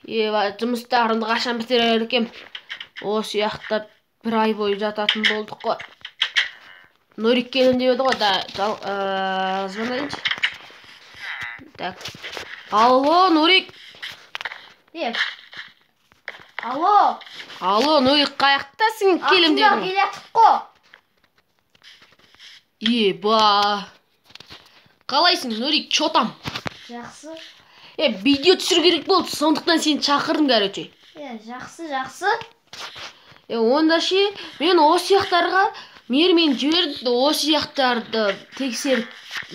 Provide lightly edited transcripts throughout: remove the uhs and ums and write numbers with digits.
Ева, жұмыстарымды қашан бітірер екем? Осы жақта бір ай бойы жататын болдық қой. Нурик келін деп еді ғой, да, звондайыншы. Так. Алло, Нурик. Не? Алло. Алло, Нурик, қаяқтасың, келім дедің? Артында келатық қой. Еба. Қалайсың, Нурик, чё там? Жақсы. Видео түсіру керек болды, сондықтан сені шақырдым, короче. Жақсы, жақсы. Онда ше, мен осы жақтарға мейірмен жіберді, осы жақтарды тексеріп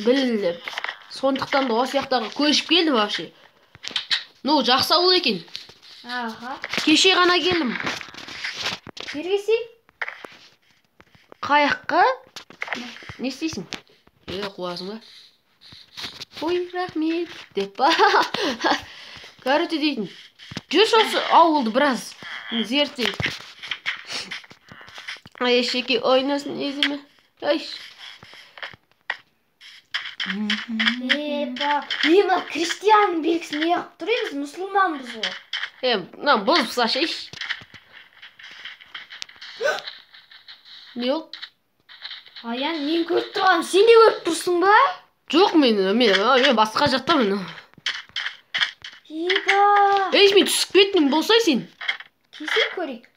біл деп. Сондықтан да осы жақтарға көшіп келдім вообще. Ну, жақсы ауыл екен. Аха. Кеше ғана келдім. Бергесі? Қаяққа? Не істейсің? Қуасың ба? Ой, рахмет деп па. Короче дейтін. Жүрші осы ауылды біраз зерттейік. Ай, шеке ойнасын езіме. Ай. Еба, не мына христианның белгісін не қылып тұр біз мұсылманбыз ғой. Мына бұзып тасташы. Не ол? Аян, мен көріп тұрғаным сен де көріп тұрсың ба? Жоқ, мен басқа жақтамын. Еба. Ей, мен түсіп кеттім, болсай сен. Кесей көрейік.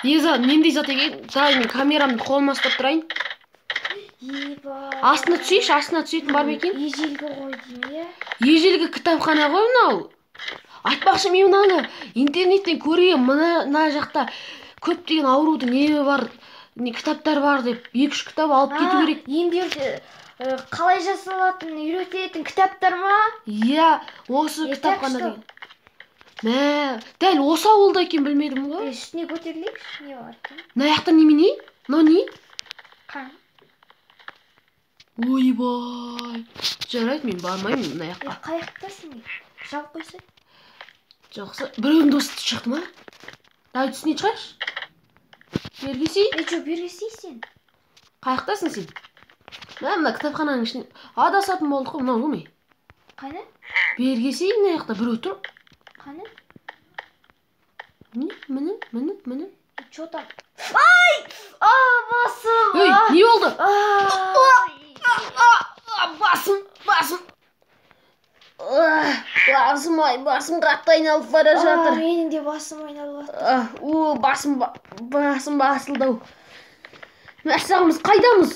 Не зат, нендей зат екен? Давай, мен камерамды қолыма ұстап тұрайын. Еба. Астына түсейікші, астына түсетін бар ма екен? Ежелгі ғой деймін, иә? Ежелгі кітапхана ғой мынау. Айтпақшы, мен мынаны интернеттен көргенмін, мына жақта көптеген аурудың емі бар, не кітаптар бар деп, 2-3 кітап алып кету керек. Емдеуді қалай жасалатынын үйрететін кітаптар ма? Иә, осы кітапхана деген. Мә, дәл осы ауылда екен, білмедім ғой. Үстіне көтерілейікші, не бар екен? Мына жақта немене? Мынау не? Қан. Ойбай. Жарайды, мен бармаймын мына жаққа. Қаяқтасың? Жауып қойсай. Жақсы. Біреудің досы шықты ма? Давай үстіне шығайықшы. Бергесей. Чё, бергесей сен? Қаяқтасың сен? Мә, мына кітапхананың ішіне адасатын болдық қой, мынау ғой. Қане? Бергесей, мына жақта біреу тұр. Қане? Міне, міне, міне, міне. Чё там? Ай! А, басым! Ей, не болды? Басым, басым. Басым, ай, басым қатты айналып бара жатыр. Менің де басым айналып жатыр. О, басым, басым басылды ау. Мәссаған, біз қайдамыз?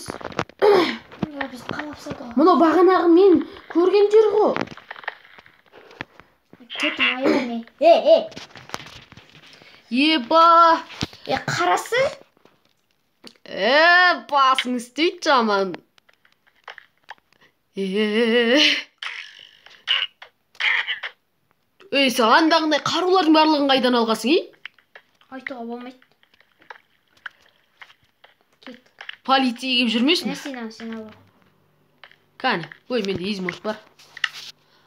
Біз қалап салдық. Мынау бағанағы мен көрген жер ғой. Көтім айырмай. Ей, ей. Еба. Қарасы? Басың істейді жаман. Ей, сен андағындай қарулардың барлығын қайдан алғасың, ей? Айтуға болмайды. Кеттік. Полиция келіп жүрмесін? Сен ал, сен ал. Кәне, ой, менде изморт бар.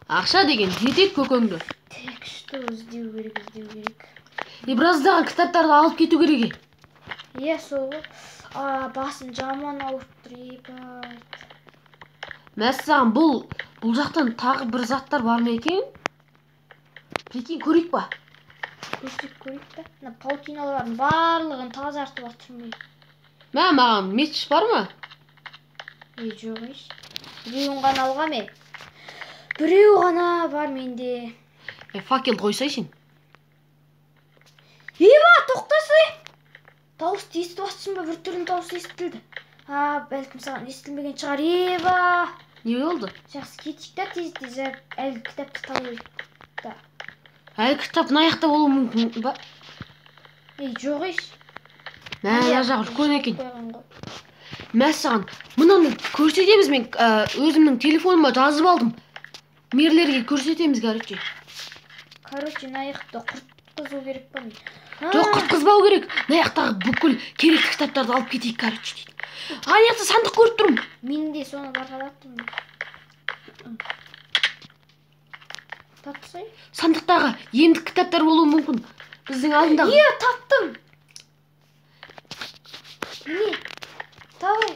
Ақша деген жетеді көкеңді. Так, что іздеу керек, іздеу керек. Біраздаған кітаптарды алып кету керек. Е, сол ғой. Басым жаман ауырып тұр, ебать. Мәссаған, бұл жақтан тағы бір заттар бар ма екен? Прикинь, көрейік па? Көрсек көрейік та. Мына паутиналардың барлығын тазартып жатырмын. Мә, маған меч бар ма? Жоқ еш. Біреуін ғана алғам мен. Біреу ғана бар менде. Факелді қойсай сен. Еба, тоқтасы! Дауысты естіп жатсың ба? Бір түрлі дауыс естілді. Бәлкім саған естілмеген шығар. Еба! Не болды? Жақсы, кетейік та тез-тез әлгі кітапты табайық та. Әлгі кітап мына жақта болуы мүмкін ба? Жоқ еш. Мә, мына жақ үлкен екен. Мәссаған, мынаны көрсетеміз, мен өзімнің телефоныма жазып алдым. Мерлерге көрсетеміз, короче. Короче, мына жақты құртқызу керек па? Жоқ, құртқызбау керек. Мына жақтағы бүкіл керекті кітаптарды алып кетейік, короче, дейді. Ана жақта сандық көріп тұрмын. Мен де соны барғалаттым. Тапсай? Сандықтағы емдік кітаптар болуы мүмкін. Біздің алдындағы. Е, таптым. Міне. Давай.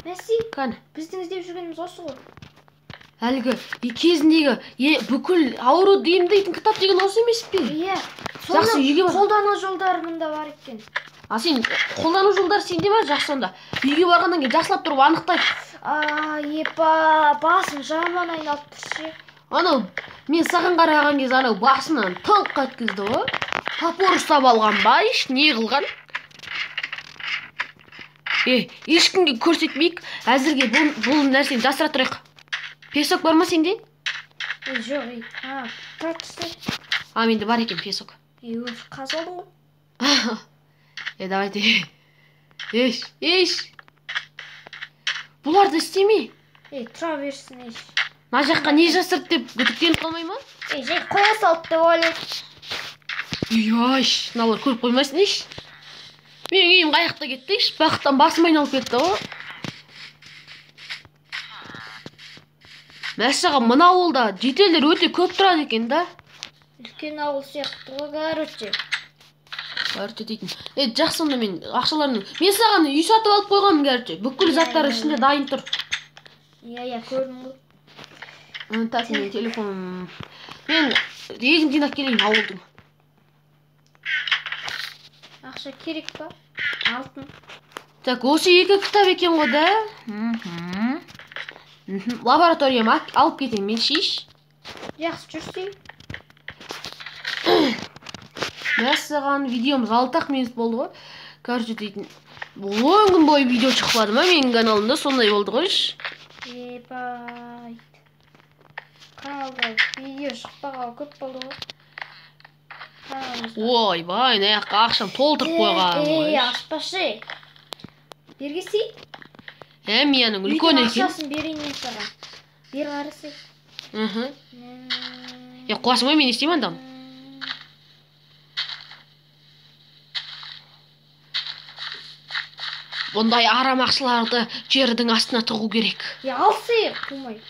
Мәси, Кәне. Біздің іздеп жүргеніміз осы ғой. Әлгі кезіндегі бүкіл ауруды емдейтін кітап деген осы емес пе? Иә. Жақсы, үйге бар. Қолдану жолдары мында бар екен. А сен қолдану жолдары сенде ма? Жақсы онда. Үйге барғаннан кейін жақсылап тұрып анықтайық. А, епа, басым жаман айналып тұр ше. Анау мен саған қараған кезде анау басынан тылқ еткізді ғой. Топор ұстап алған ба, еш не қылған? Ешкімге көрсетмейік. Әзірге бұл нәрсені жасыра тұрайық. Песок бар ма сенде? Жоқ, тұра тұрсай. А, менде бар екен песок. Өз қазып алдың ғой. Давайте. Еш, еш. Бұларды істемей. Тұра берсін, еш. Мына жаққа не жасырды деп күдіктеніп қалмай ма? Жай қоя салды деп ойлайды. Еш, мыналар көріп қоймасын, еш. Менің үйім қаяқта кетті, еш. Бақыттан басым айналып кетті ғой. Мәссаған, мына ауылда жителдер өте көп тұрады екен да. Үлкен ауыл сияқты ғой, короче. Короче дейтін. Жақсы онда мен ақшаларын... Мен саған үй сатып алып қойғанмын, короче. Бүкіл заттар ішінде дайын тұр. Иә, иә, көрдім ғой. Так, менің телефоным. Мен егін жинап келейін ауылдың. Ақша керек па? Алтын. Так, осы екі кітап екен ғой да? Лабораторияма алып кетейін мен шеш. Жақсы жүрсей. Мәссаған, видеомыз 6-ақ минут болды ғой. Короче дейтін, 10 күн бойы видео шықпады ма менің каналымда, сондай болды ғой. Ебайт. Каналда видео шықпағалы көп болды ғой. Ойбай, мына жаққа ақшам толтырып қойған ғой. Ашпашы. Бергесей. Мияның үлкен екен. Ақшасын берейін мен саған. Бер қарасай. Қуасың ғой, мен не істеймін анда? Бұндай арам ақшаларды жердің астына тығу керек. Алсай, қумай.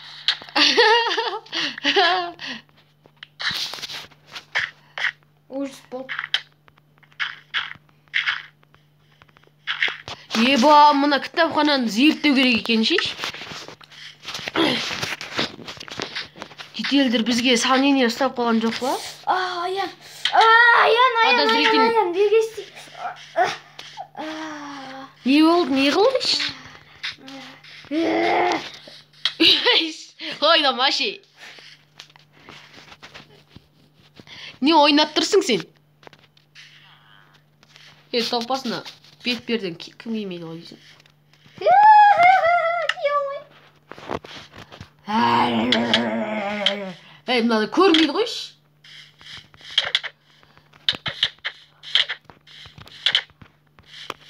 Ужас болды. Еба, мына кітапхананы зерттеу керек екен шеш. Жителдер бізге сомнение ұстап қойған жоқ па? Аян. Аян, аян, аян, аян, бергесей. Не болды, не қылды ш? Ойнамашы. Не ойнап тұрсың сен? Топасына бет берден кім келмейді ғой дейсің. Мынаны көрмейді ғой ш.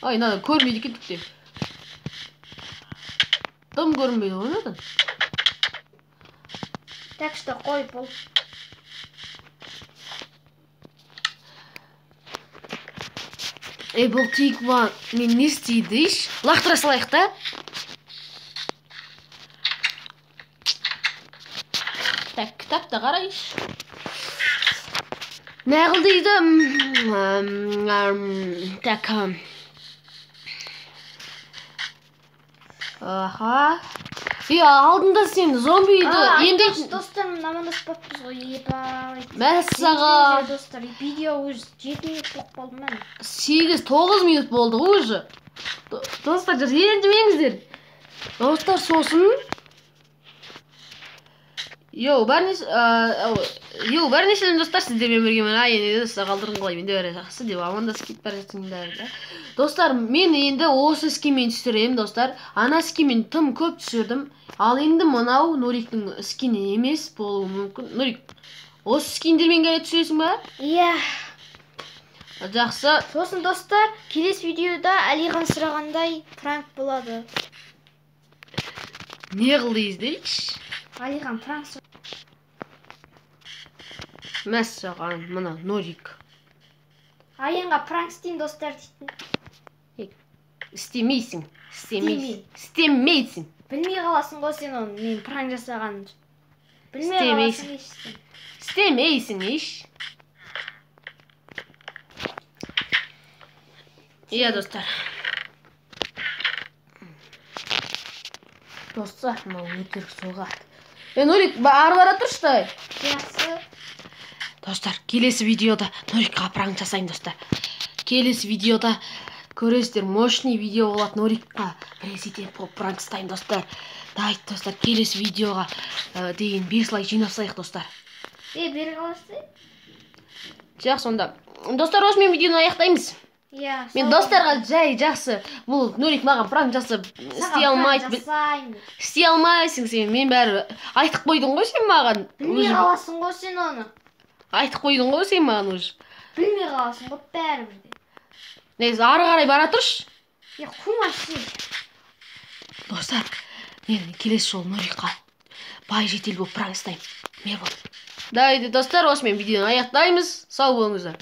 Ай, мынаны көрмейді екен түкте. Дым көрінбейді ғой мынадан. Так что қой бұл. Бұл тиква мен не істейді еш? Лақтыра салайық та. Так, кітапты қарайшы. Нағыл дейді. Так. Аха. Алдында сен зомбиді емдейтін. Достарым, амандаспаппыз ғой, ебай. Мәссаған. Достар, видео уже 7 минут болып қалды міне. 8-9 минут болды ғой уже. Достар, ренжімеңіздер. Достар, сосын Йоу, бәріне сәлем достар, сіздермен бірге мен Аян, достар, қалдырың қалай, менде бәрі жақсы деп амандасып кетіп бара жатсыңдар да. Достар, мен енді осы скинмен түсіремін, достар. Ана скинмен тым көп түсірдім. Ал енді мынау Нуриктің скині емес болуы мүмкін. Нурик, осы скиндермен келе түсіресің ба? Иә. Жақсы. Сосын достар, келесі видеода Әлихан сұрағандай пранк болады. Не қылды дейші? Әлихан пранк. Мәссаған, мына Нурик. Аянға пранк істеймін достар дейтін. Істемейсің, істемейсің, істемейсің. Білмей қаласың ғой сен оны, мен пранк жасағанымды. Білмей қаласың еш сен. Істемейсің еш. Иә, достар. Достар, мынау өтірік соғады. Е, Нурик, ары бара тұршы, давай. Жақсы. Достар, келесі видеода Нурикқа пранк жасаймын, достар. Келесі видеода көресіздер, мощный видео болады. Нурикқа президент болып пранк жасаймын, достар. Давайте, достар, келесі видеоға дейін 5 лайк жинап салайық, достар. Е, бері қаласың. Жақсы, онда. Достар, осымен видеоны аяқтаймыз. Иә. Мен достарға жай жақсы, бұл Нурик маған пранк жасап істей алмайды. Жасаймын. Істей алмайсың сен. Мен бәрі айтып қойдың ғой сен маған. Білмей Уже қаласың ғой сен оны. айтып қойдың ғой сен маған уже. Білмей қаласың ғой бәрібір де. Негізі, ары қарай бара тұршы. Е, қумашы. Достар, мен келесі жолы Нурикқа бай житель болып пранк жасаймын. Мэр болып. Давайте, достар, осымен видеоны аяқтаймыз. Сау болыңыздар.